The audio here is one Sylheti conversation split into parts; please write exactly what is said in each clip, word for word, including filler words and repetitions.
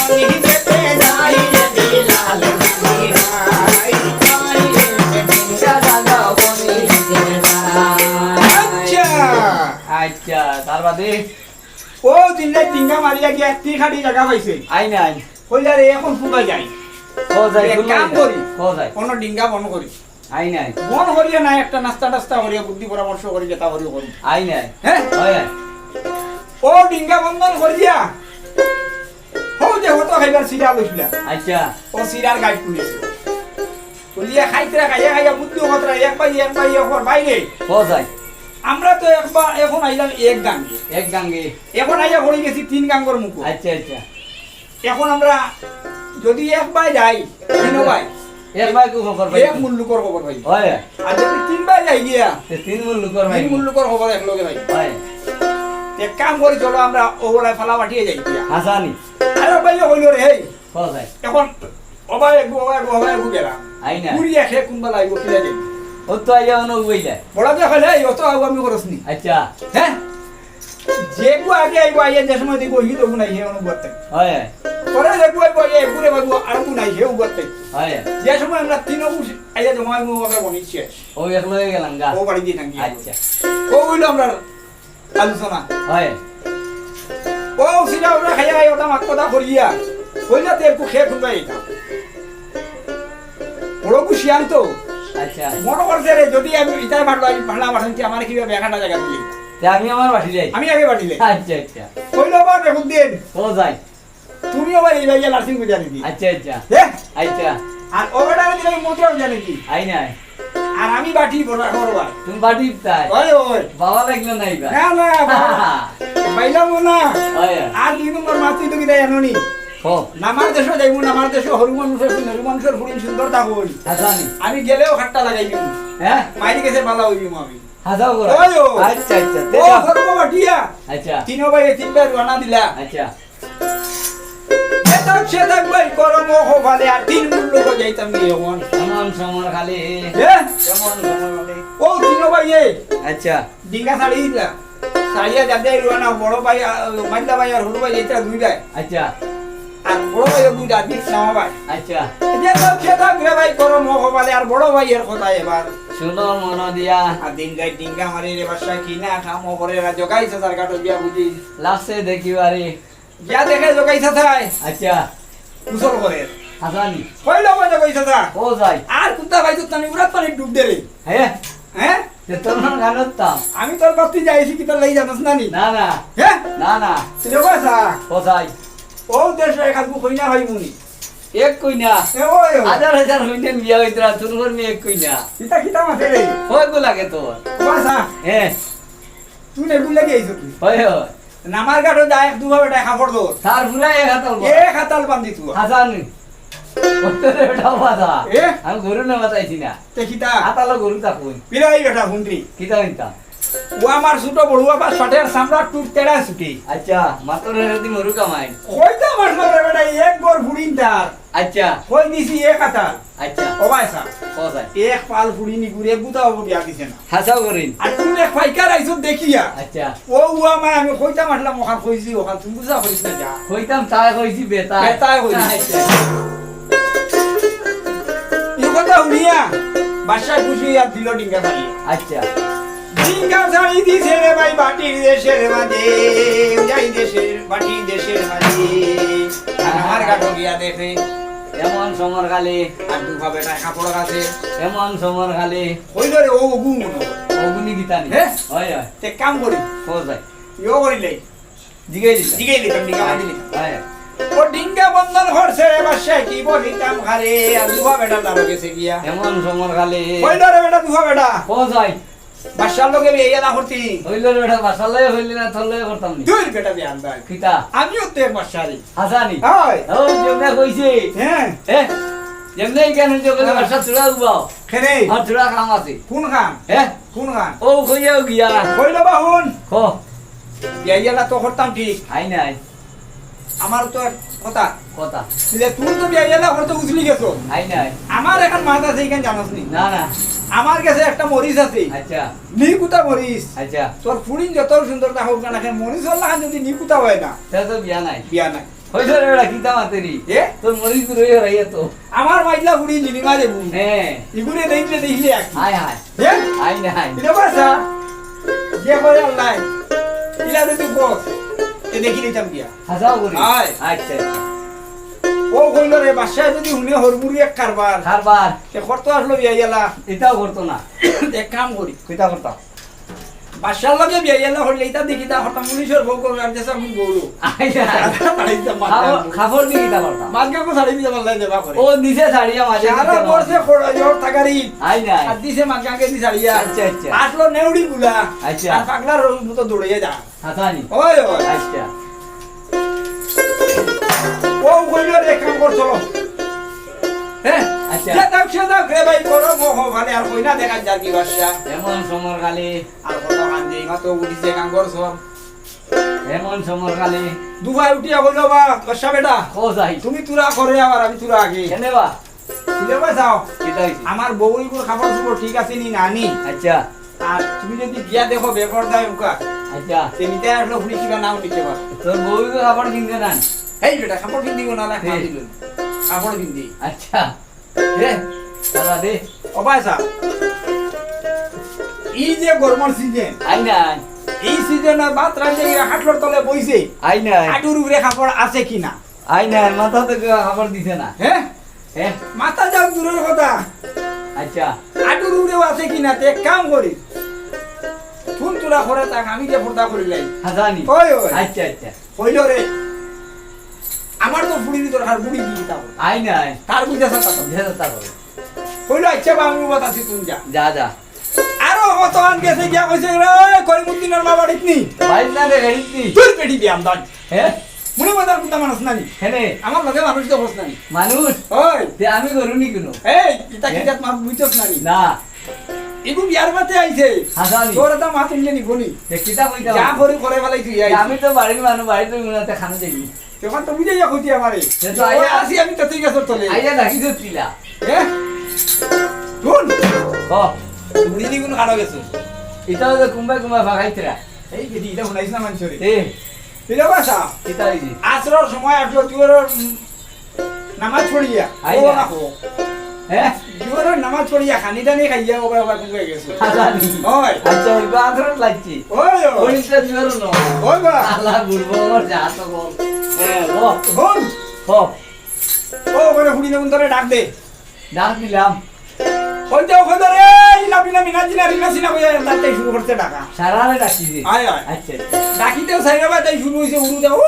আচ্ছা। আচ্ছা, তার বাদে? ও দিন রাইত ডিঙ্গা মারিয়া গিয়া তিন খাটি জাগা পাইছে। আই নাই। কইলা রে, এখন কুনবায় যাই? ও যাই, এক কুনবায় কাম যাই? করি। ও যাই। কোনো ডিঙ্গা বন্ধ করি। আই নাই। বন্ধ করিয়া না, একটা নাস্তা টাস্তা করিয়া, বুদ্ধি পরামর্শ করি, যেতা করি করি। আই নাই। হ্যাঁ? হয় নাই। ও ডিঙ্গা বন্ধন করিয়া, হউ যে হতো খাইবার সিরা লইছিলা। আচ্ছা। ও সিরার গাইড খুলেছে। বলিয়া খাইতরা খাইয়া খাইয়া বুদ্ধি হতরা এক ভাই এক ভাই এক ওর বাইরে। ও যাই। আমরা তো একবার এখন আইলাম এক গাঙ্গে। এক গাঙ্গে। এখন আইয়া পড়ি গেছি তিন গাঙ্গর মুখো। আচ্ছা, আচ্ছা। এখন আমরা যদি এক ভাই যাই, তিন ভাই। এক ভাই কু খবর ভাই? এক মূল লোকর খবর ভাই। হয়। আর যদি তিন ভাই যাই গিয়া, তে তিন মূল লোকর ভাই। তিন মূল লোকর খবর এক লগে ভাই। হয়। এক কাম করি, চলো আমরা ওগুলা ফালা পাঠিয়ে যাই গিয়া। হাসানি। আর ভাই হইল রে, এই। ও ভাই। এখন ও ভাই একগু, ও ভাই একগু, ও ভাই একগু গেলাম। আই না। ঘুরি আসে কোনবা লাইব, কিলা যাই। ও তো আইয়া অনো বইলা। বড় যে হলে, ও তো আউ আমি করস নি। আচ্ছা। হ্যাঁ? যেগু আগে আইব, আইয়া যে সময় দেখব, হি তো নাই, হে অনুগত। হয়। পরে দেখব, আইব, আইয়া এগুরে বাবু, আর গু নাই, হে উগত। হয়। যে সময় আমরা তিন অগুশ আইয়া জমা অইব, আমরা বনি শেষ। ও এক লগে গেলাম গা। ও বাড়ি দিয়ে থাকি। আচ্ছা। ও হইল আমরা আলোচনা। হয়। ও সিধা আমরা খাইয়া খাইয়া ওটা মাত কথা করিয়া, কইলা তে একটু খেয়ে খুলবা এটা। বড় খুশি আনতো। আচ্ছা। মনে করছে রে, যদি আমি ইটাই মারলো, আমি ভাড়া মারলাম কি, আমার কিভাবে এক আধা জায়গা দিলি? তে আমি আমার বাড়ি যাই। আমি আগে বাড়ি যাই। আচ্ছা, আচ্ছা। কইলো বা বেহুদ্দিন। ও যাই। তুমি আবার এই ভাইয়া নার্সিং বুঝা নাকি? আচ্ছা, আচ্ছা। হ্যাঁ? আচ্ছা। আর ও বেটা দিলে মতিও বুঝা নাকি? আই নাই। আর আমি বাটি বড় বড় ভাই। তুমি বাটি তাই? ওই, ওই। বাবা লাগলো নাই বা? না, না, বাবা। বাইলাম না। ওই। আর দুই নম্বর মাছ তুই তো কিতা জানো নি? ও। নামার দেশে যাইবো, নামার দেশে হরু মানুষের, হরু মানুষের ফুরিন সুন্দর তা হই। হাসানি। আমি গেলেও হাতটা লাগাই দিব। হ্যাঁ? মারি গেছে বালা হইব আমি। হাসাও করো। ওই, ও। আচ্ছা, আচ্ছা। তে ও যাও। ধর্ম বাটিয়া। আচ্ছা। তিন ভাই, তিন ভাই রওনা দিলা। আচ্ছা। এ থাক, সে থাক ভাই, করম ও হবালে আর তিন মূল লোক যাইতাম গিয়ে এখন। এমন সমর খালি। হ্যাঁ? এমন সমর খালি। ও, তিন ভাই, এ। আচ্ছা। ডিঙ্গা ছাড়ি দিলা। ছাড়িয়া যাতে রওনা, বড় ভাই, আ, মাইলা ভাই আর হুরু ভাই, এটা দুই ভাই। আচ্ছা। আর বড় ভাই দুই দাদি, নামা ভাই। আচ্ছা। যে তো খেতাম রে ভাই, করম ও হবালে আর বড় ভাই এর কথা এবার। শুনো মন দিয়া। আর দিন যাই ডিঙ্গা মারি রে বাদশা, কি না খাম ও করে রা জগাই সে তার কাটো গিয়া বুঝি। লাগছে দেখি বাড়ি। গিয়া দেখে জগাই সাথায়। আচ্ছা। গোসল করে। হাসানি। কইলো কই জগাই সাথা? ও যাই। আর কুন্তা ভাই তো তানি উড়াত পানি ডুব দে রে। হ্যাঁ? হ্যাঁ? তে তোর নাম গান হতাম। আমি তোর বাপতি যাইছি কি তোর লাগি জানোস না নি? না, না। হ্যাঁ? না, না। তুই জগাই সা? ও যাই। ও দেশে এক আধগু কইনা ভাই মুনি। এক কইনা? এ, ওই, ওই। হাজার হাজার কইনা বিয়া হইতরা, তোর ঘর নিয়ে এক কইনা। কিতা, কিতা মাতে রে? ওই গো লাগে তোর। ও আচ্ছা। হ্যাঁ। তুই লেবু লাগি আইছো তুই। হয়, হয়। নামার ঘাটো যা এক দুবা বেটা কাপড় দৌড়। তার পুরা এক হাতাল বড়। এক হাতাল বান্ধি তুই। হাসান। ওই তোর বেটা বাধা। এ? আমি গরু না বাতাইছি না। তে কিতা? হাতালো গরু তা কই? বিলাই বেটা হুন্ডি। কিতা হইতা? ও আমার ছোট বড়ুয়া বা শটের সামরা টুট তেড়া ছুটি। আচ্ছা, মাত্র রেডি মরু কামাই। কইতা মারলো রে বেটা, এক গর ফুড়িন তার। আচ্ছা। কই দিছি এক আতা। আচ্ছা। ও ভাই সাহেব। ও ভাই। এক পাল ফুড়ি নিগুরে বুঝা হবো বিয়া দিছে না। হাসাও করিন। আর তুমি এক ফাইকার আইছো দেখিয়া। আচ্ছা। ও উয়া মা আমি কইতা মারলাম ওখান কইছি ওখান তুমি বুঝা করিস না যা। কইতাম তাই কইছি বেটা। বেটায় কইছি। আচ্ছা। ই কথা হুনিয়া বাদশা খুশি আর দিল ডিঙ্গা ছাড়ি। আচ্ছা। ডিঙ্গা ছাড়ি দিছে রে ভাই বাটির দেশের মাঝে, যাই দেশের বাটির দেশের মাঝে। আর আমার ঘাটো গিয়া দেখে। এমন সমর খালি। আর দুফা বেটায় কাপড় আছে। এমন সমর খালি। কইল রে ও ওগু মনে হয়। ওগুনি গীতানি। হ্যাঁ? হয়, হয়। তে কাম করি। ও যাই। ইয়ো করিলে। জিগাই দিতাম। জিগাই দিতাম, ডিঙ্গা বান্ধি দিতাম। হ্যাঁ। ও ডিঙ্গা বন্ধন করছে রে বাদশা, কি বলিতাম খারে, আর দুবা বেটা তার গেছে গিয়া। এমন সমর খালি। কইল রে বেটা, দুবা বেটা। ও যাই। বাদশার লগে বিয়া না করতি। হইল রে বেটা, বাদশার লগে হইলে না, তোর লগে করতাম নি। দুই বেটা বিয়া আনবাই। কিতা? আমিও তো এক বাদশা রে। হাসানি। হয়। ও, যেমনে কইছে। হ্যাঁ। হ্যাঁ? যেমনে কেন যে বলে হ্যাঁ। বাদশা চূড়া উবাও। খেরে। আর চূড়া কাম আছে। কোন কাম? হ্যাঁ? কোন গান? ও কইয়াও গিয়া। কইলো বা হুন। ক। বিয়াইয়ালা তো করতাম ঠিক। আই নাই। আমার তো এক কথা। কথা। বুঝলে, তুমি তো বিয়াইয়ালা করতে উছলি গেছো। আই নাই। আমার এখন মাত আছে, এখান জানোস নি? না, না। আমার গেছে একটা মরিচ আছে। আচ্ছা। নিকুতা মরিচ। আচ্ছা। তোর ফুড়িন যত সুন্দর তা হোক না কেন, মরিচ ওর লাখান যদি নিকুতা হয় না, তাহলে তো বিয়া নাই। বিয়া নাই। হইছে রে বেটা, কিতা মাতেরি? এ? তোর মরিচ দূরে হরাইয়া তো। আমার মাইজলা ফুড়ি জিনিমা দেবু। হ্যাঁ। ইগুরে দেখলে দেখলে এক। হায় হায়। এ? হায় না হায়। ইটা বাসা। যে করে আল্লাহ। ইলা যদি বস। এ দেখি নিতাম গিয়া। হাজাও করি। হায়। আচ্ছা, আচ্ছা। ও কইল রে, বাদশায় যদি হুনে হরমুরু এক কারবার। কারবার। তে করতো আসলো বিয়া ইয়ালা। এটাও করতো না। এক কাম করি। কিতা করতাম? বাদশার লগে বিয়া ইয়ালা হইলে ইতা দেখি তা হঠাৎ পুলিশের বউ করবে, আমি দেশের মুখ বউলো। আইয়া। খাবার, খাবার দিয়ে কিতা করতাম? মাঝখান ছাড়ি দিতে পারলে দেবা করে। ও নিচে ছাড়িয়া মাঝে সারা দিতে বর্ষে পারতাম। খড়, জোর থাকারি। আই না। আর দিছে মাঝখানকে দি ছাড়িয়া। আচ্ছা, আচ্ছা। আসলো নেউড়ি গুলা। আচ্ছা। আর পাগলার মতো দৌড়ে যায়। হাসানি। ওই, ওই। আচ্ছা। ও কইল রে, কাম কর, চলো। হ্যাঁ? আচ্ছা। যে দাও, সে দাও, রে ভাই, করো, মোহ, মানে, আর কই না দেখা যার কি বাদশা। এমন সমর কালে। আর কত কান দিয়ে, ইমা তো উঠিছে, কাম কর, চল। এমন সমর কালে। দুবাই উঠিয়া কইল, "বা, বাদশা বেটা, ও যাই। তুমি তোরা করে, আবার আমি তোরা আগে।" কেনে বা? বুঝলে বা যাও। কিতা হইছে? আমার বউ ইগুর কাপড় চোপড় ঠিক আছে নি, না নি? আচ্ছা। আর তুমি যদি গিয়া দেখো, বেপর্দায় উকা। আচ্ছা। সে নিতে আসলো, পুলিশ কিবা নাও নিতে পারে। তোর বউ তো কাপড় কিনতে না? এই বেটা, কাপড় কিনতে না, না, হে। খাওয়া দিল। কাপড় কিনতে। আচ্ছা। হে। দাঁড়া দে। ও ভাই সাহেব, এই যে গরমর সিজন, আই না। এই সিজনে ভাত রাঁধতে গিয়ে হাটলোর তলে বইছে। আই না। হাঁটুর উপরে কাপড় আছে কিনা? আই না, মাথা তো কেউ কাপড় দিছে না। হ্যাঁ? হ্যাঁ? মাথা যাও দূরের কথা। আচ্ছা। আটুর উপরেও আছে কিনা, তে এক কাম করি। তুন তোরা করে থাক, আমি যে পর্দা করি লাই। হাসানি। ওই, ওই। আচ্ছা, আচ্ছা। হইল রে। আমার তো ফুড়ির দরকার, বুড়ি দিয়ে দিতাম। আই না, আই। তার বুঝে সাথে তো। বুঝে সাথে তো। হইল, আচ্ছা, বা আমি বাতাসি, তুই যা। যা, যা। আরো কত আন গেছে গিয়া কইছে, "রে, করিমুদ্দিনের মা বাড়িত নি?" বাড়িত না রে, গাড়িত নি। তোর পেটি দিয়ে আমদান। হ্যাঁ? মনে মজার কুন্তা মানুষ নানি। হ্যাঁ রে। আমার লগে মানুষ তো হোস নানি। মানুষ? ওই। তে আমি করু নি কোনো? এই, ইতা হ্যাঁ? কিতা তোমার বুঝছস নানি? না। এগু বিয়ার মাতে আইছে। হাসানি। তোর এটা মাত উঠলে নি গনি। তে কিতা কইতা যা হবে? করি করে ফেলাই তুই তে আইস। আমি তো বাড়ির মানুষ, বাড়ির মানুষ তো খানো যাইনি। তোমার তো বুঝাইয়া কইতে আমারে। সে তো ও আইয়া আছি আমি তো ঠিক আছে তোলে। আইয়া ডাকি তো পিলা। হ্যাঁ? কোন? ক। তুমি নি কোন কারো গেছো? ইতাও তো কুম্বাই কুম্বাই ফাঁকাইতরা। এই বেটি, ইটা হুনাইছ না মানুষরে? এ। ইটা বাসা। ইতা হইছে। আসরর সময় আসলো, তুই ওর, উম, নামাজ পড়িয়া। আইয়া। ও না হো। হ্যাঁ? তুই ওর নামাজ পড়িয়া, খানি টানি খাইয়া, ও বাবা, কোন গেছো? আজানি। হয়। আচ্ছা, ওই বাথরুম লাগছে। ওই, ওই। ওই ইসলাম জোর নো। ওই বা। আল্লাহ বুলবো, ওর যা তো বল। হ্যাঁ, ও। বল। হ। ও, ওখানে হুড়ি দেবন তোরে ডাক দে। ডাক দিলাম। ওই যে ওখানে রে, ইলা বিনা মিনা জিনা রিনা সিনা কইয়া তাতে শুরু করছে ডাকা। সারারে ডাকি দে। আয়, আয়। আচ্ছা, আচ্ছা। ডাকিতেও সাইরা বা তাই শুরু হইছে উড়ু দা। উ, উ,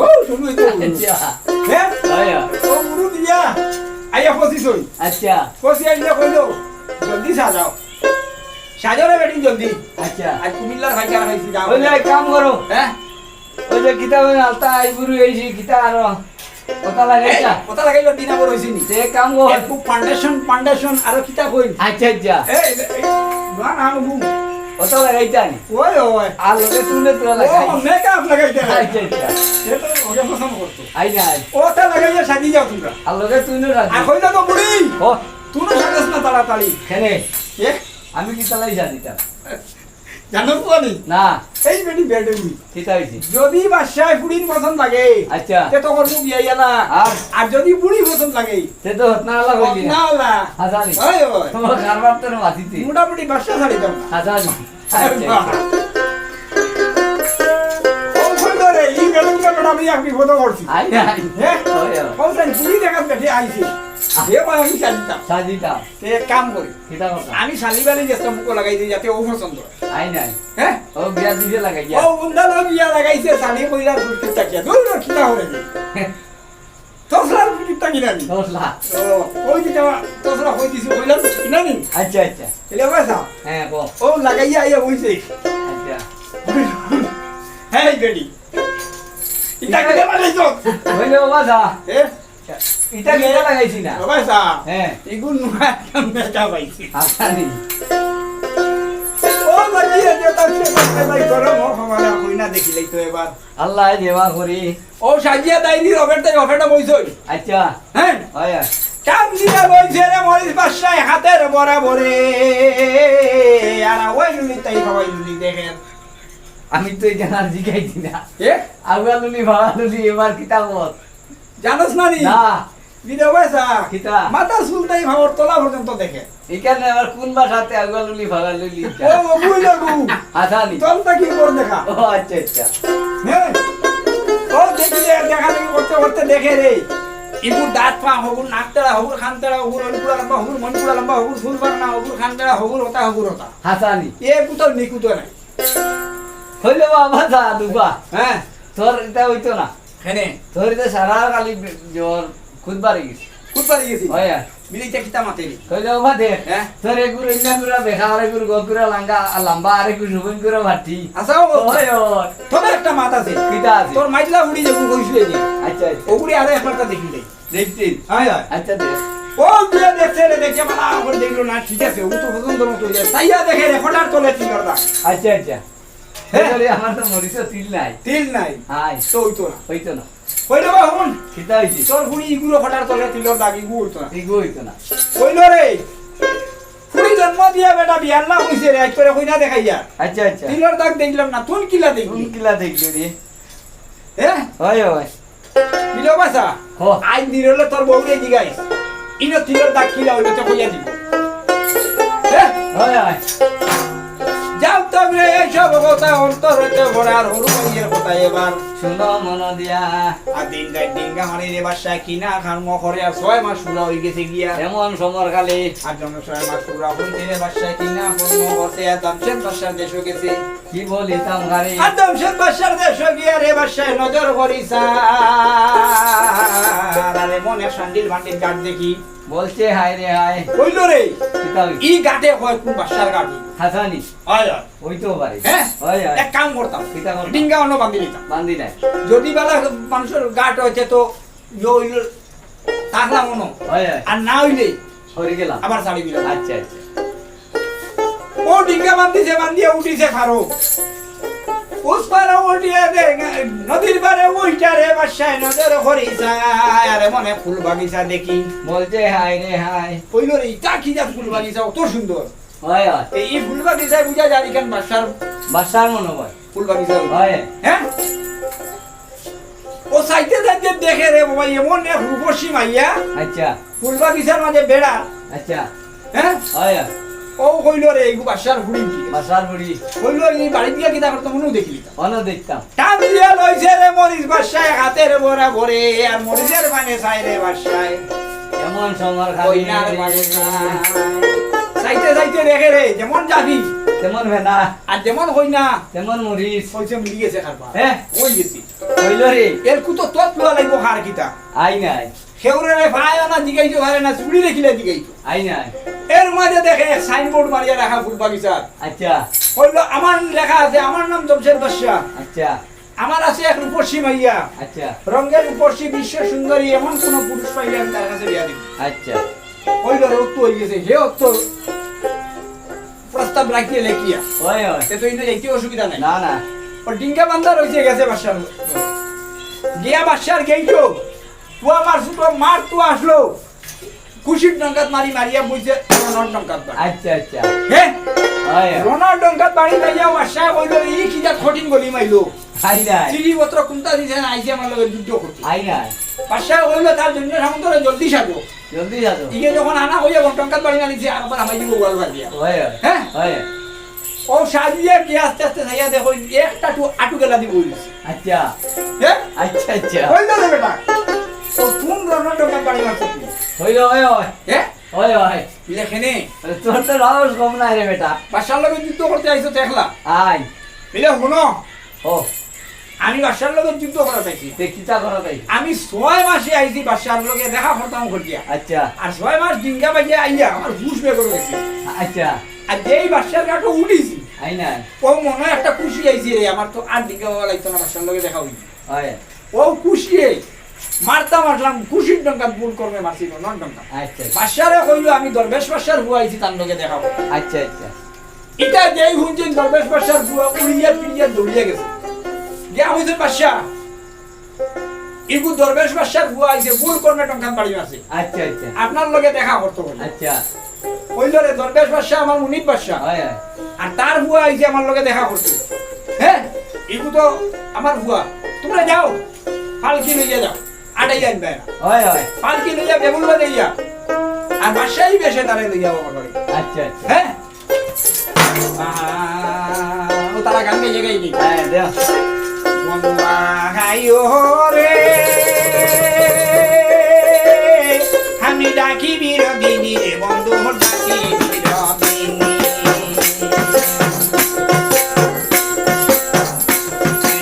উ, শুরু হইছে উড়ু। আচ্ছা। হ্যাঁ? আয়, আয়। ও উড়ু দিয়া। আইয়া পঁচিশ হই। আচ্ছা। পঁচিশ আইলে কইলো, "জলদি সাজাও।" সাজাও রে বেটি জলদি। আচ্ছা। আর কুমিল্লার ভাই কারা হইছে যাও। ওই যে এক কাম করো। হ্যাঁ? ওই যে কিতা ওই আলতা আইবুরু এই যে কিতা আরো কথা লাগাইতা? এই, কথা লাগাইলো দিন আবার হইছে নি। তে কাম কর। এ, খুব ফাউন্ডেশন, ফাউন্ডেশন আরো কিতা কই? আচ্ছা, আচ্ছা। এই, এই, না, না, ঘুম। কথা লাগাইতা নি? ওই, ওই। আর লগে তুলে তোরা ও, লাগাই। মেকআপ লাগাইতে হয়। আচ্ছা, আচ্ছা। সে তো ওকে পছন্দ করতো। আই না, আই। ওটা লাগাইয়া সাজি যাও তোমরা। আর লগে তুই না রাজি। আর কইলে তো বুড়ি। ও। তুই না সাজাস না তাড়াতাড়ি। কেনে? এ? আমি কিতা লাগি সাজিতাম? জানো তো আমি? না। এই বেটি বেডরুমে। কিতা হইছে? যদি বাদশায় ফুড়ির পছন্দ লাগে, আচ্ছা। তে তো করবো বিয়া ইয়ালা। আর? আর যদি বুড়ি পছন্দ লাগে, তে তো হতনা আলা কইলি না। হতনা আলা। হাজানি। ওই, ওই। তোমার কারবার তো না মাতিতে। মোটামুটি বাদশা ছাড়ি দাও না। হাজানি। আরে বাহ। ও কই ধরে, এই বেডরুমটা বেটা আমি এক বিপদে পড়ছি। আই না, আই। হ্যাঁ? ওই, ওই। ও জানি, বুড়ি দেখাত বেটি আইছে। এ ভাই, আমি সাজিতাম। সাজিতাম। তে এক কাম করি। কিতা কথা? আমি শালি বালি যে মুখো লাগাই দিই, যাতে ও পছন্দ হয়। আই নাই। হ্যাঁ? ও বিয়া দিছে লাগাই গিয়া। ও উন্ডালো বিয়া লাগাইছে, শালি কইলার ফুটকির তাকিয়া। দূর, দূর, কিতা করে নি? তসলার ফুটকির তাকি না নি? তসলা। ও, ওই যে যাওয়া, তসলা কই দিছি, কইলার ফুটকি না নি? আচ্ছা, আচ্ছা। এলে বাসা? হ্যাঁ, কো। ও লাগাইয়া আইয়া বইছে। আচ্ছা। হ্যাঁ, বেটি। ইটা কিতা লাগাইছো? হইলে বাবা যা। এ? ইটা কিতা লাগাইছি না? বাবা যা। হ্যাঁ। ইগুন নুয়া একটা মেকা পাইছি। আচ্ছা নি। ও বাকি আছে, তার সে করতে ভাই, গরম হোক, আমার আর কই না দেখিলেই তো এবার। আল্লাহ দেওয়া করি। ও সাজিয়া দেয়নি, রবের তাই অফেটা বইছই। আচ্ছা। হ্যাঁ? হয়, হয়। কাম দিয়া বইছে রে মরিস বাদশায় হাতের বরাবরে। আর ওই লুলি তাই খাওয়াই লুলি দেখেন। আমি তো ইখান আর জিগাইছি না। এ? আগুয়া লুলি, ভাগা লুলি, এবার কিতা কর? জানোস না নি? না। বিধবা চা। কিতা? মাথার চুল তাই ভাবর তলা পর্যন্ত দেখে। ইখানে আবার কোন ভাষাতে আগুয়া লুলি, ভাগা লুলি? ও, ও, বুঝলো গু। হাসানি। তলটা কি কর দেখা? ও, আচ্ছা, আচ্ছা। হ্যাঁ? ও, দেখি রে, দেখা দেখি করতে করতে দেখে রে। ইগুর দাঁত পা হগুর, নাক তেড়া হগুর, খান তেড়া হগুর, অলিপুরা লম্বা হগুর, মণিপুরা লম্বা হগুর, ফুল বাগানা হগুর, খান তেড়া হগুর, হতা হগুর হতা। হাসানি। এ কুতো নিকুতো নাই। হইলে বাবা যা দুবা। হ্যাঁ। তোর এটা হইতো না। কেনে? তোর এটা সারা খালি জ্বর, খুদ বাড়ি গেছে। খুদ বাড়ি গেছে? হয়, হয়। মিলে এটা কিতা মাতে রে? হইলে বাবা দে। হ্যাঁ? তোর এগুর ইন্না গুড়া বেখা, আর এগুর গকুড়া লাঙ্গা, আর লম্বা, আর এগুর সুবন গুড়া ভাটি। আচ্ছা, ও হয়, হয়। তোর একটা মাত আছে। কিতা আছে? তোর মাইলা উড়ি যাবো, কইছিলে যে। আচ্ছা, আচ্ছা। ওগুলি আরো একবারটা দেখি যাই। দেখছি। হয়, হয়। আচ্ছা, দেখ। ও যে দেখছে রে, দেখে মানে আমার দেখলো না, ঠিক আছে, ও তো পছন্দ মতো হয়ে যায়। তাইয়া দেখে রে, ফটার তলে তিলর দাগ। আচ্ছা, আচ্ছা। হ্যাঁ। তাহলে আমার তো মরিচও তিল নাই। তিল নাই। হাই। তো হইতো না। হইতো না। হইলো বা হুন। কিতা হইছে? তোর ফুড়ি ইগুলো ফটার তলে তিলর দাগ, ইগু হইতো না। ইগু হইতো না। হইলো রে। ফুড়ি জন্ম দিয়া বেটা বিয়ার না হইছে রে, আজ করে কইনা দেখাইয়া। আচ্ছা, আচ্ছা। তিলর দাগ দেখলাম না, তুই কিলা দেখলি? তুই কিলা দেখলি রে? হ্যাঁ? হয়, হয়। বিলো বাসা, হ। আইন দিন হলে তোর বউরে জিগাইস। ইনো তিলর দাগ কিলা হইলো তো কইয়া দিব। হ্যাঁ? হয়, হয়। যাও তবে এইসব কথা অন্তর হইতে ভরে আর হরু ভাইয়ের কথা এবার। শুনো মন দিয়া। আর দিন যায় ডিঙ্গা মারি রে বাসায় কিনা খান মো করে আর ছয় মাস পুরা হয়ে গেছে গিয়া। এমন সমর কালে। আর জন্য ছয় মাস পুরা হইতে রে বাসায় কিনা খান মো করতে আর দামশেদ বাসার দেশে গেছে। কি বলিতাম গারে? আর দামশেদ বাদশার দেশে গিয়া রে বাদশায় নজর করিস। আরে মনে সান্ডিল ভান্ডিল গাট দেখি। বলছে, "হায় রে হায়।" কইল রে, কিতা হইছে? ই গাটে হয় কোন বাদশার গাট? হাসানি। হয়, হয়। হইতেও পারে। হ্যাঁ? হয়, হয়। এক কাম করতাম। কিতা করতাম? ডিঙ্গা অন্য বান্ধি দিতাম। বান্ধি নাই। যদি বালা মানুষের গাট হইছে তো ইয়ে হইল, থাকলাম মনো। হয়, হয়। আর না হইলে হরি গেলাম। আবার ছাড়ি দিলাম। আচ্ছা, আচ্ছা। ও ডিঙ্গা বান্ধিছে, বান্ধিয়া উঠিছে ফারো। উস পারে উঠিয়া দে, নদীর পারে উইটা রে বাদশায় নজর করি যায়। আরে মনে ফুল বাগিচা দেখি। বলছে, "হায় রে হায়।" কইল রে, "ইটা কি জাত ফুল বাগিচা, অত সুন্দর?" হয়, হয়। এই ফুল বাগিচায় বুঝা যায়, এখান বাদশার বাদশার মনে হয়। ফুল বাগিচা। হয়। হ্যাঁ? ও চাইতে চাইতে দেখে রে বাবা, এমন এক রূপসী মাইয়া। আচ্ছা। ফুল বাগিচার মাঝে বেড়া। আচ্ছা। হ্যাঁ? হয়, হয়। ও কইল রে, "এইগু বাদশার ফুড়ি।" বাদশার ফুড়ি। কইল, "এই বাড়ি দিয়া কিতা করতাম, মনেও দেখিলি।" অনো দেখতাম। টান দিয়া লইছে রে মরিচ বাদশায় হাতের বরাবরে, আর মরিচের পানে চায় রে বাদশায়। এমন সমর খালি কইনার পানে চায়। চাইতে চাইতে দেখে রে, যেমন জাফি। তেমন ভেনা। আর যেমন কইনা। তেমন মরিচ। কইছে মুড়ি গেছে খারপা। হ্যাঁ। কই গেছি? কইল রে। এর কুতো তত লওয়া লাগবো খার কিতা? আই নাই। কেউরে রে পায় না, জিগাইতে পারে না, চুড়ি দেখিলে জিগাইতো। আই নাই। এর মাঝে দেখে এক সাইনবোর্ড মারিয়া রাখা ফুল বাগিচার। আচ্ছা। কইল, "আমার লেখা আছে, আমার নাম জমশেদ বাদশা। আচ্ছা। আমার আছে এক রূপসী মাইয়া। আচ্ছা। রঙের রূপসী, বিশ্ব সুন্দরী, এমন কোন পুরুষ পাইলে আমি তার কাছে বিয়া দিব।" আচ্ছা। কইল, "রে, অত হয়ে গেছে, হে অত প্রস্তাব রাখিয়ে লেখিয়া।" হয়, হয়। তে তো ইনো যাইতে অসুবিধা নাই। না, না। ও ডিঙ্গা বান্দা রইছে গেছে বাদশার। গিয়া বাদশার গেইটো, পুয়া মার ছোট মার তো আসলো। খুশির ডঙ্কাত মারি মারিয়া বইছে, রনর ডঙ্কাত বাড়ি। আচ্ছা, আচ্ছা। হে? হয়। রনর ডঙ্কাত বাড়ি মারিয়া বাদশায় কইল, "ই কি জাত কঠিন গলি মাইলো?" আই নাই। চিঠিপত্র কোনটা দিছে না, আইছে আমার লগে যুদ্ধ করতে। আই নাই। বাদশায় কইল, "তার জন্য সামন্তরে জলদি সাজো।" জলদি সাজো। ইগে যখন আনা হইয়া ডঙ্কাত বাড়ি মারিছে, আর আবার হামাই দিব গোয়াল বাড়িয়া। হয়, হয়। হ্যাঁ? হয়। ও সাজিয়া কি আস্তে আস্তে যাইয়া দেখো, একটা টু আটু গেলা দিব হইছে। আচ্ছা। হ্যাঁ? আচ্ছা, আচ্ছা। কইল রে বেটা। তো কোন রনর ডঙ্কাত বাড়ি মারছ তুই? হইল, হয়, হয়। হ্যাঁ? হয়, হয়। লেখেনি। তোর তো সাহস কম নাই রে বেটা। বাদশার লগে যুদ্ধ করতে আইছো দেখলা। আই। মিলে হুনো। ও। আমি বাদশার লগে যুদ্ধ করা চাইছি। তে কিতা করা চাই? আমি ছয় মাসে আইছি বাদশার লগে দেখা করতাম করিয়া। আচ্ছা। আর ছয় মাস ডিঙ্গা বাজিয়া আইয়া আমার হুশ বের করে গেছে। আচ্ছা। আর যেই বাদশার গাটো উঠিছি, আই না। ও মনে হয় একটা খুশি আইছি রে, আমার তো আর ডিঙ্গা বাবা লাগতো না, বাদশার লগে দেখা হইছে। হয়। ও খুশিয়ে মারতা মারলাম, খুশির ডঙ্কাত ভুল কর্মে মারছি, নন ডঙ্কা। আচ্ছা। বাদশারে কইল, "আমি দরবেশ বাদশার ফুয়া আইছি, তার লগে দেখা করো।" আচ্ছা, আচ্ছা। ইটা যেই হুনছেন দরবেশ বাদশার ফুয়া উড়িয়া ফিরিয়া দৌড়িয়া গেছে। গিয়া কইছে, "বাদশা, ইগু দরবেশ বাদশার ফুয়া আইছে, ভুল কর্মে ডঙ্কাত বাড়ি মারছে। আচ্ছা, আচ্ছা। আপনার লগে দেখা করতো বলে।" আচ্ছা। কইল রে, "দরবেশ বাদশা আমার মুনিব বাদশা। হয়, হয়। আর তার ফুয়া আইছে আমার লগে দেখা করতে।" হ্যাঁ? ইগু তো আমার ফুয়া। তুমরা যাও, পালকি লইয়া যাও, আটাই আনবে না। অয়, অয়। পালকি লইয়া বেবুল বাজাইয়া, আর বাদশাই বেশে তারে লইয়া বাবা করে। আচ্ছা, আচ্ছা। হ্যাঁ? আহা, ও তারা গান গাইয়া গাইবি। হ্যাঁ, দেও। বন্ধুয়া গাইও রে, আমি ডাকি বিনোদিনী রে, বন্ধু ডাকি বিনোদিনী।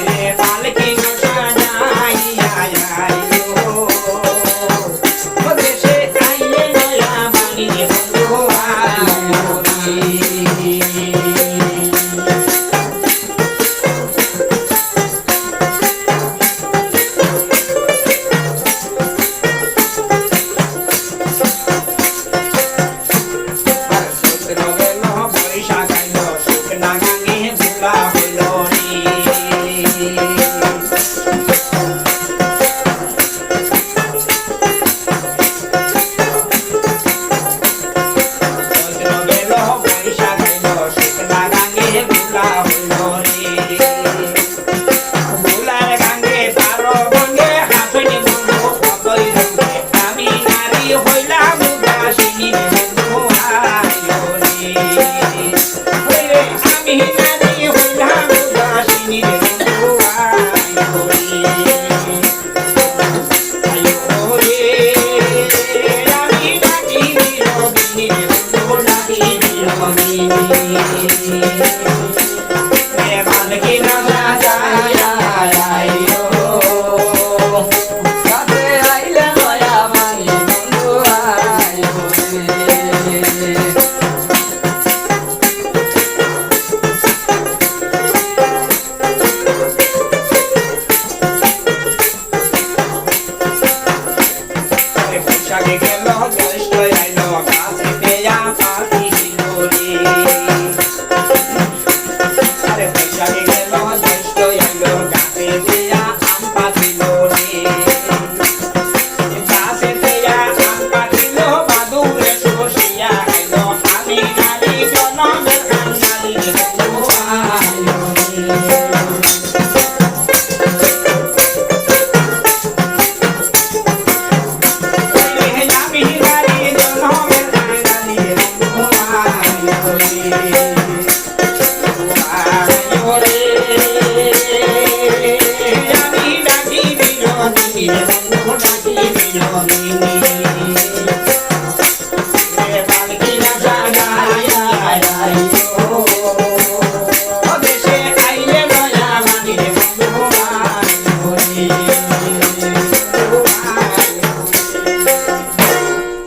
রে পালকি সাজাইয়া আইও।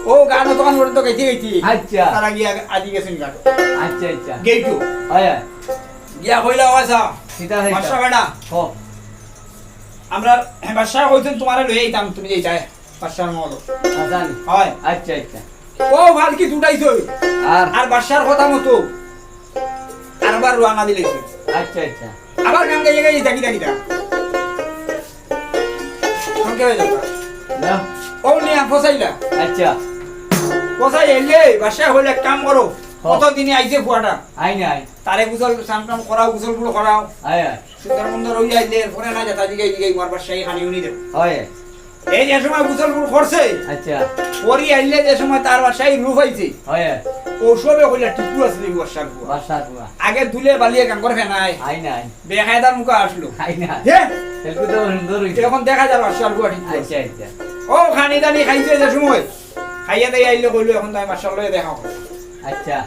ও গান অতখান পর্যন্ত গাইতে গাইতে আচ্ছা। তারা গিয়া আদি গেছেন গান। আচ্ছা, আচ্ছা। গেইটু। হয়, হয়। গিয়া কইলা, "ও আচ্ছা, কিতা হইছে? বাদশা বেটা।" হো। আমরা, হ্যাঁ, বাদশা কইছেন, "তোমারে লইয়া আইতাম, তুমি যাইতায় বাদশার মহল।" আচ্ছা। হয়। আচ্ছা, আচ্ছা। ও পালকি উঠাইছে। আর? আর বাদশার কথা মতো আরবার রওয়ানা দিলাইছে। আচ্ছা, আচ্ছা। আবার গান গাইয়া গাইয়া যাইতা কিতা কিতা। সংক্ষেপে যাইতা। না। ও নিয়া ফসাইলা। আচ্ছা। ফসাই আইলে বাদশা কইলা, "এক কাম করো, হ্যাঁ। কতদিনে আইছে ফুয়াটা। আই নাই। তারে গোসল, সান টান করাও, গোসল গুলো করাও।" আয়, আয়। সুন্দর মন্দ রইয়া আইলে, এরপরে না যেতা জিগাই জিগাই, মার বাদশাই খানি উনি দেব। হয়। এই যে সময় গোসল গুলো করছে, আচ্ছা। পরি আইলে যে সময় তার বাদশাই রূপ আইছে, হয়। ও সবে কইলা, "টিপু আসলে বাদশার ফুয়া।" বাদশার ফুয়া। আগে দুলে বালিয়ে গাঙ্গর ফেনায়। আই নাই। বেকায়দার মুখে আসলো। আই না। হে? এলকু তো সুন্দর হইছে। এখন দেখা যার বাদশার ফুয়া টিপু। আচ্ছা, আচ্ছা। ও খানি দানি খাইছে যে সময়, খাইয়া দাইয়া আইলে কইলো, "এখন তাই বাদশার লগে দেখা করো।" আচ্ছা।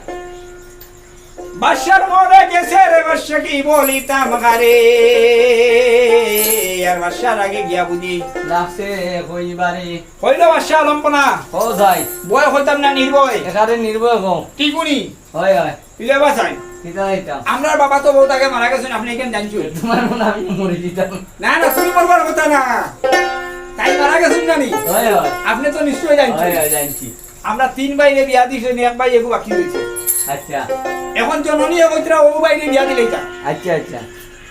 বাদশার মরে গেছে রে বাদশা, কি বলিতাম গারে। আর বাদশার আগে গিয়া বুঝি লাগছে কইবারে। কইলো, "বাদশা, লম্ব না।" ও যাই। বয় কইতাম না, নির্ভয়। এখানে নির্ভয় কও। ঠিক উনি। হয়, হয়। ইলে বাসাই। কিতা হইতাম? আমরার বাবা তো বহুত আগে মারা গেছেন, আপনি এখানে জানছুন। তোমার মনে হয় আমি মরে দিতাম। না, না, তুমি মরবার কথা না। তাই মারা গেছেন জানি। হয়, হয়। আপনি তো নিশ্চয়ই জানছুন। হয়, হয়, জানছি। আমরা তিন ভাইরে বিয়া দিছি, এক ভাই এগু বাকি রইছে। আচ্ছা। এখন জননী কইতরা ও ভাইরে বিয়া দিলাইতা। আচ্ছা, আচ্ছা।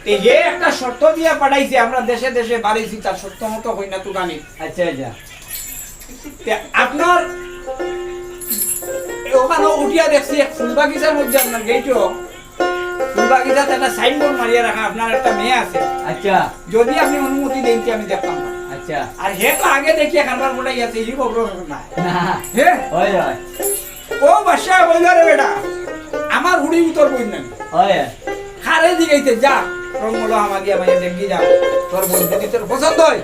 এই যে একটা শর্ত দিয়া পাঠাইছে, আমরা দেশে দেশে বাড়াইছি, তার শর্ত মতো হই না তো জানি। আচ্ছা, আচ্ছা। তে আপনার ওখানে উঠিয়া দেখছি এক ফুল বাগিচার মধ্যে আপনার গেইটো ফুল বাগিচাত একটা সাইনবোর্ড মারিয়া রাখা, আপনার একটা মেয়ে আছে। আচ্ছা। যদি আপনি অনুমতি দেইন, তে আমি দেখতাম পারি। আচ্ছা। আর হে তো আগে দেখিয়া কারবার বড়াই আছে, ই খবর নাই। না। হে? অয়, অয়। ও বাদশা কইল, "রে বেটা, আমার হুড়ি উত্তর বইন না।" অয়, অয়। খারে জিগাইতে যা, রঙ্গলো হামাগি আমাকে দেখি যা। তোর বইন যদি তোর পছন্দ হয়,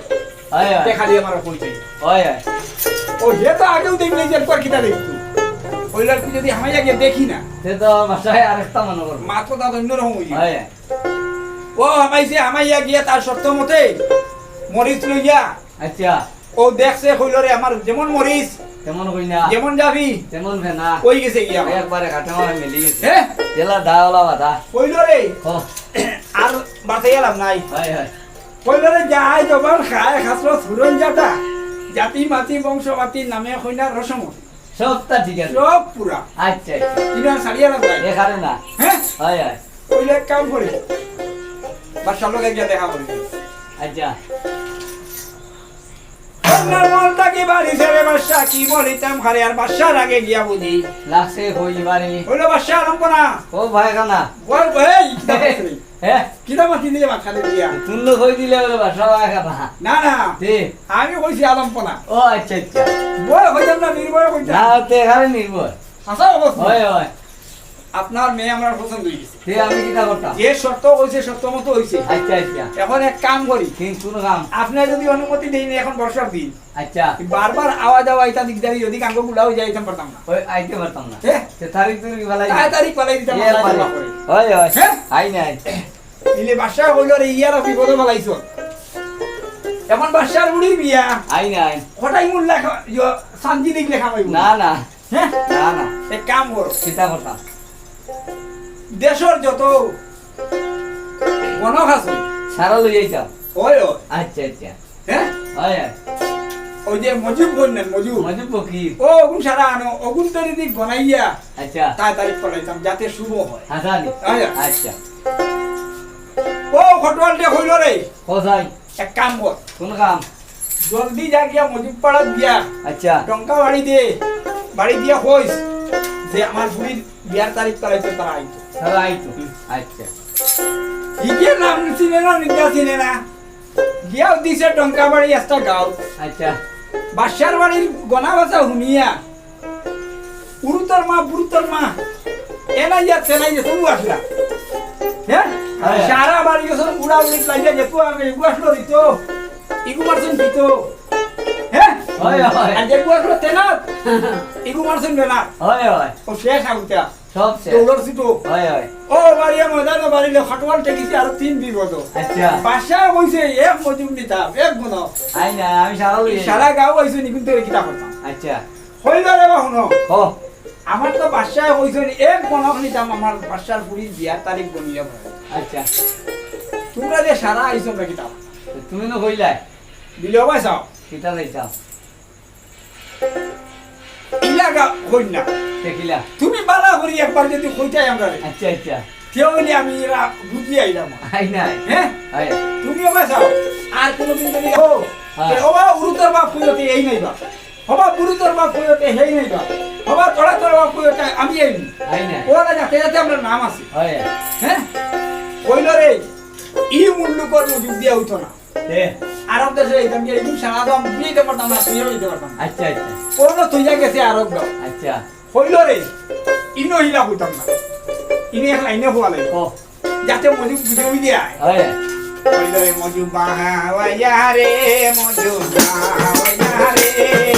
অয়, অয়। তে খালি আমার কই চাই। অয়, অয়। ও হে তো আগেও দেখলে যে একবার কিতা দেখতো। কইল, "তুই যদি হামাইয়া গিয়ে দেখি না।" তে তো বাদশায় আরেকটা মনে করবো। মাত কথা অন্যরকম হইল। অয়, অয়। ও হামাইছে, হামাইয়া গিয়া তার শর্ত মতে মরিচ লইয়া। আচ্ছা। ও দেখছে, কইল, "রে, আমার যেমন মরিচ, তেমন কই না। যেমন যাবি, তেমন ফেনা।" কই গেছে গিয়া? একবারে কাঠে মারে মিলি গেছে। হে? জেলা দা ওলা বাদা। কইল, "রে, ও। আর বাঁচাইয়া লাভ নাই।" হয়, হয়। কইল, "রে, যাই জবান খায়, খাসরত হুরন জাতা, জাতি মাতি বংশ মাতি নামে কইনা রসমতি।" সবটা ঠিক আছে। সব পুরা। আচ্ছা, আচ্ছা। ইনার সারিয়া লাভ নাই। এখানে না। হে? হয়, হয়। কইল, "এক কাম করি, বাদশার লগে গিয়া দেখা করি।" আচ্ছা। কন্যার মন থাকি বাড়ি ছেড়ে বাদশা কি বলিতাম খারে, আর বাদশার আগে গিয়া বুঝি। লাগছে কই বাড়ি। কইল, "বাদশা আলম কোনা?" ও ভাই কানা। বল, এই, কিতা মাতি রে? হে? কিতা মাতি দিলে মাত খালি দিয়া? তুই তো কই দিলে বলে বাদশা ভাই কানা। না, না। তে? আমি কইছি আলম কোনা। ও আচ্ছা, আচ্ছা। বল, কইতাম না, নির্ভয় কইতাম। না, তে এখানে নির্ভয়। আচ্ছা, অবস্থা। হয়, হয়। আপনার মেয়ে আমার পছন্দ হয়ে গেছে। তে আমি কিতা করতাম? যে শর্ত কইছে, শর্ত মতো হইছে। আচ্ছা, আচ্ছা। এখন এক কাম করি। কি, কোন কাম? আপনি যদি অনুমতি দেন, এখন বর্ষার দিন। আচ্ছা। বারবার আওয়া যাওয়া এটা দিকদারি, যদি গাঙ্গো গুলা হয়ে যায়, এটা পারতাম না। ওই, আইতে পারতাম না। এ? তে তারিখ তুই কি ফালাই? তাই তারিখ ফালাই দিতাম, এ, আল্লাহ পারে। দোয়া করে। হয়, হয়। হ্যাঁ? আই নাই। ইলে বাদশা কইল, "রে, ইয়ার বিপদে ফালাইছো।" এখন বাদশার বুড়ির বিয়া। আই নাই। কটাই মূল লেখা, ইয়ো, সানজি দিক লেখা হইব। না, না। হ্যাঁ? না, না। এক কাম করো। চিন্তা করতাম। দেশর যত গণক আছে। সারা লই যাইতাম। ওই, ওই। আচ্ছা, আচ্ছা। হ্যাঁ? হয়, হয়। ওই যে মজুব বললেন, মজুব। মজুব ফকির। ও, ওগুন সারা আনো, ওগুন তো যদি গনাইয়া, আচ্ছা। তাড়াতাড়ি করাইতাম, যাতে শুভ হয়। হাসানি। হয়, হয়। আচ্ছা। ও, খটুয়ালটে কইল রে। কোথায়? এক কাম কর। কোন কাম? জলদি যা গিয়া মজুব পাড়াত গিয়া। আচ্ছা। টঙ্কা বাড়ি দে, বাড়ি দিয়া কইস যে আমার বুড়ির বিয়ার তারিখ করাইতে তারা আইতো। তারা আইতো। হুম। আচ্ছা। ইকে নাম চিনে না, নিকা চিনে না। গিয়াও দিছে টঙ্কা বাড়ি একটা গাঁও। আচ্ছা। বাদশার বাড়ির গনা বাজা হুনিয়া উরুতর মা, বুরুতর মা, এনাইয়া তেনাইয়া তবু আসলা। হ্যাঁ? হ্যাঁ। সারা বাড়ি গেছে উড়া উড়ি লাইয়া যেত আমি এগু আসলো দিত, ইগু মারছেন দিত। হ্যাঁ? হয়, হয়। আর যেগু আসলো তেনাত, ইগু মারছেন বেনাত। হয়, হয়। ও শেষ আগুতা। সব শেষ। দৌড়র ছুটো। হয়, হয়। ও বাড়িয়া ময়দানো বাড়িলে খটওয়াল ঠেকিছে আরো তিন বিপদ। আচ্ছা। বাদশা কইছে এক মজুম নিতাম, এক গুণ। আই না, আমি সারা লই এই যাই। সারা গাঁও আইছে নিকুন তোরে কিতা করতাম। আচ্ছা। কইল রে বা হুনো। হ। আমার তো বাদশায় কইছইন এক গণক নিতাম আমার বাদশার ফুড়ির বিয়ার তারিখ গনিয়া বলে। আচ্ছা। তুমরা যে সারা আইছো আমরা কিতা? তুমি না কইলায়। দিলে অবায় চাও। কিতা চাইতাম? ইলাগা কইন না। দেখিলা। তুমি বালা করি একবার যদি কইতায় আমরারে। আচ্ছা, আচ্ছা। তে অইলে আমি এরা বুঝি আইলাম। আই নাই। হ্যাঁ? আই। তুমি অবায় চাও। আর কোনোদিন যদি কও, হ্যাঁ। তে অবা উরুতর বাপ কইতে এই নাই বা। হবা বুরুতর বাপ কইতে হেই নাই বা। হবা তোরা তোর বাপ কইতে আমি এই নাই। আই নাই। ওরা যাতে যাতে আমরার নাম আছে। হয়। হ্যাঁ? কইল রে, ই মুল্লুকর মজুব দিয়া হইতো না। এ। আরব দেশে যাইতাম গিয়া, ইদু সারা দাম বুঝাইতে পারতাম না, তুইও দিতে পারতাম না। আচ্ছা, আচ্ছা। কোনো তুইয়া গেছে আরব গাঁও। আচ্ছা। কইল রে, ইনো হিলা কইতাম না। ইনো এক লাইনে হওয়া লাগে। ও। যাতে মজু বুঝে বুঝে আয়। হয়। কইল রে মজু বাহাওয়া রে, মজু বাহাওয়া রে,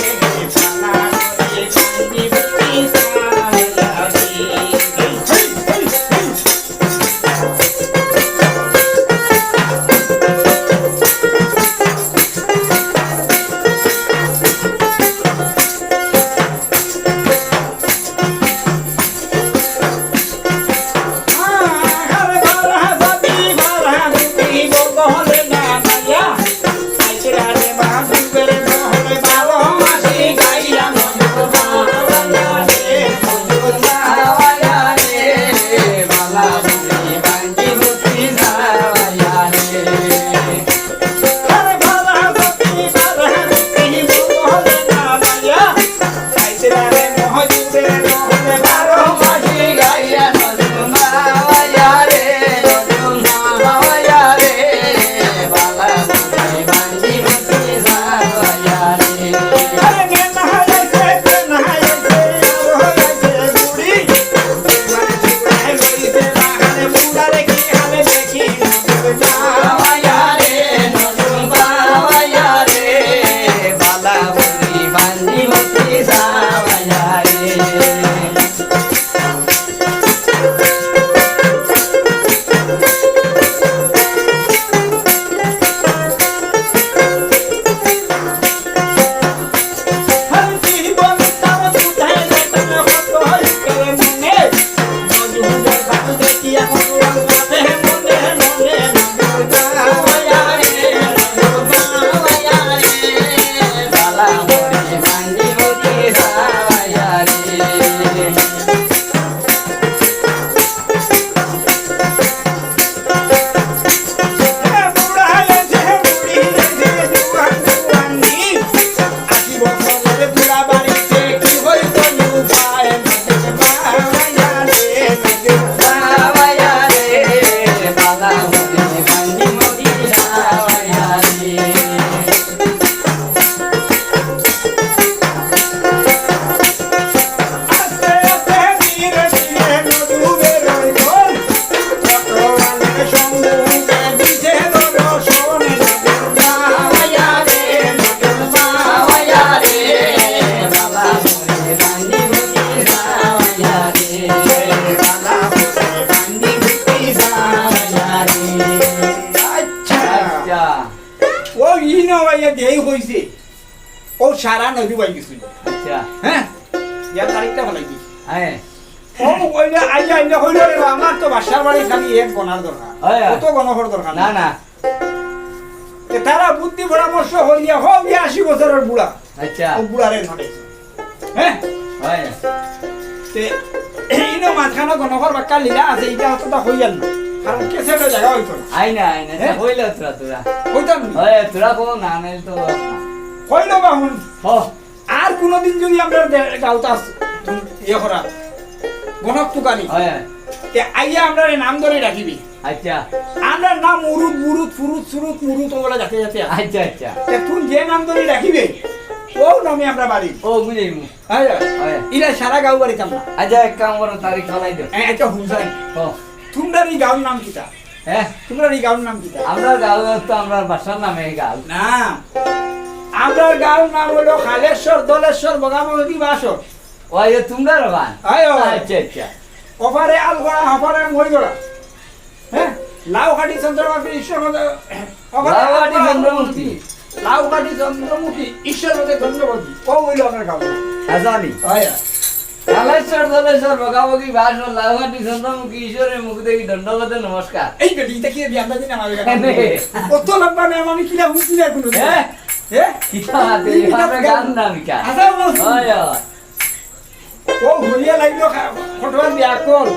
পালা করে কান্দি বুঝি সারা রে। আচ্ছা। ও ইনো ভাইয়া দেই কইছে। ও সারা নদী ভাই গেছিল। আচ্ছা। হ্যাঁ? ইয়ার তারিখটা ভালাই দিস। হ্যাঁ। ও ওইটা আইয়া আইয়া কইল, "রে বা, আমার তো বাসার বাড়ি খালি এক গনার দরকার। হয়, হয়। কত গণকর দরকার না, না।" এ তারা বুদ্ধি পরামর্শ হইয়া, হোক গিয়া আশি বছরের বুড়া। আচ্ছা। ও বুড়ারে ধরে। হ্যাঁ? হয়। তে, ইনো মাঝখানো গণকর বাক্কা লীলা আছে, এটা অতটা হইয়ার না। কারণ ক্যাসেটে জায়গা হইতো না। আই না, আই না, হ্যাঁ? হইলে তোরা, তোরা। হইতাম নি? হয়, তোরা কোনো না, নাইলে তো না। হইল বা হুন। হ। আর কোনোদিন যদি আমরা দে-, গাউত আস-, ইয়ে করা, গণক তুকানি। হয়, হয়। তে আইয়া আমরারে নাম ধরি ডাকিবি। আচ্ছা। আমরার নাম উরুত, বুরুত, ফুরুত, সুরুত, মুরুত, ওগুলা যাতে যাতে আছে। আচ্ছা, আচ্ছা। তে তুই যে নাম ধরি ডাকিবে, ও নামে আমরা বাড়ি। ও, বুঝাইমু। হ্যাঁ, হ্যাঁ। হ্যাঁ। ইলা সারা গাঁও বাড়িতাম না। আচ্ছা, এক কাম করো, তারিখ ফালাই দেও। হ্যাঁ, আচ্ছা, হুনছাই। ও। তোমরার এই গাঁওর নাম কিতা? হ্যাঁ? তোমরার এই গাঁওর নাম কিতা? আমরার গাঁও তো আমরার বাসার নামে এই গাঁও। না। আমরার গাঁওর নাম হলো খালেশ্বর, দলেশ্বর, বগাবগি, বাসর। ও, এই যে তোমরার ওখান? হয়, হয়। আচ্ছা, আচ্ছা। ওপারে আলগড়া, ওপারে মইগড়া। হ্যাঁ? লাউকাঠি চন্দ্রমুখী, ঈশ্বর মতে, ওপারে লাউকাঠি আলগড়া, চন্দ্রমুখী। লাউকাঠি চন্দ্রমুখী, ঈশ্বর মতে ধন্যবাদী। ও হইল আপনার গাঁও। হাসানি। হয়, হয়। কালেশ্বর, দলেশ্বর, বগাবগি, বাসর, লাউকাঠি চন্দ্রমুখী, ঈশ্বরের মুখ দেখি দণ্ডবতে নমস্কার। এই বেটি, এটা কি বিয়ানটা দিন আমার এখানে? নে। কত লম্বা নাম, আমি কিনা হুঁকি না কোনো দিন। হ্যাঁ? হ্যাঁ? কিতা হাতে, এই কিতা এভাবে গান? গান না, মিকা। আচ্ছা, বলছি। হয়, হয়। ও হরিয়া লাগলো খা-, ফটোয়া দিয়া কল।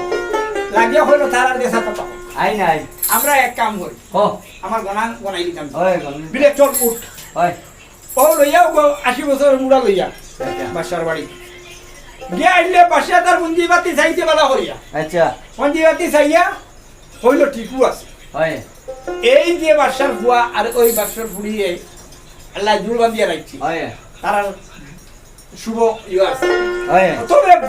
লাগিয়া হইলো তার আর দেশা কথা। আই না, আই। আমরা এক কাম করি। হ। আমার গনান গনাই দিতাম। হয়, গনান। বিলে চল উঠ। হয়। ও লইয়া ও আশি বছর বুড়া লইয়া। আচ্ছা। বাসার বাড়ি। গিয়া আইলে বাসা তার পুঞ্জিবাতি চাইতে বালা করিয়া। আচ্ছা। পুঞ্জিবাতি চাইয়া হইলো ঠিকও আছে। হয়। এই যে বাসার ফুয়া আর ওই বাসার ফুড়িয়ে আল্লাহ জুড় বান্ধিয়া রাখছি। হয়। তারা শুভ ইয়ে আছে। হয়। তবে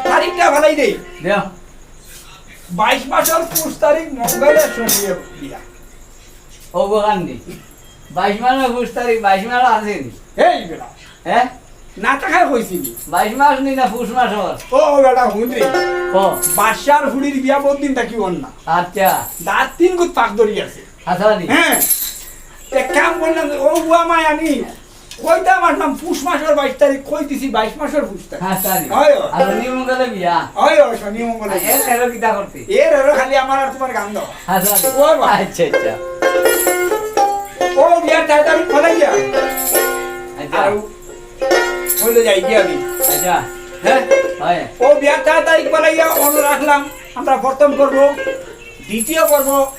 তারিখটা ভালাই দেই। দেও। বাইশ মাসের একুশ তারিখ মঙ্গলে শনি বিয়া। ও, বোকান্দি। বাইশ মাসের একুশ তারিখ, বাইশ মাস আছেনি? এই বেটা। হ্যাঁ? না টাকায় কইছিনি? বাইশ মাস নি না পুষ মাস ওর? ও, ও বেটা, হুন রে। ও। বাসার ফুড়ির বিয়া বহুত দিন থাকি ওর না। আচ্ছা। দাঁত তিন গুত পাক ধরি আছে। হাসানি। হ্যাঁ। এক কাম করলাম, ও বুয়া মায় আমি কইতাম আসলাম পুষ মাসের বাইশ তারিখ, কই দিছি বাইশ মাসের একুশ তারিখ। হাসানি। হয়, হয়। আর নিমঙ্গলে বিয়া। হয়, হয়, শনি মঙ্গলে আর বিয়া। এর, এরও কিতা করতে? এর, এরও খালি আমার আর তোমার গান দেওয়া। হাসানি। ও বাবা। আচ্ছা, আচ্ছা। ও বিয়ার তাড়াতাড়ি ফলাই যা। আচ্ছা। আর হইলে যাই গিয়া আমি। আচ্ছা। হ্যাঁ? হয়। ও বিয়ার তাড়াতাড়ি ফলাই যা, অন রাখলাম। আমরা প্রথম পর্ব, দ্বিতীয় পর্ব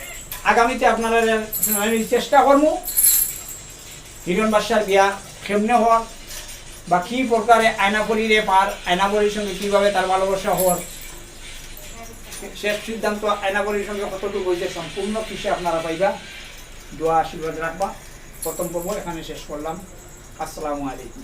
আগামীতে আপনারা আমি চেষ্টা করবো। হিরণ বাদশার বিয়া কেমনে হওয়ার বা কি প্রকারে আয়নাপরিরে পার, আয়নাপরির সঙ্গে কিভাবে তার ভালোবাসা হওয়ার, শেষ সিদ্ধান্ত আয়নাপরির সঙ্গে কতটুকু হইতে সম্পূর্ণ কিসে আপনারা পাইবা। দোয়া আশীর্বাদ রাখবা। প্রথম পর্ব এখানে শেষ করলাম। আসসালামু আলাইকুম।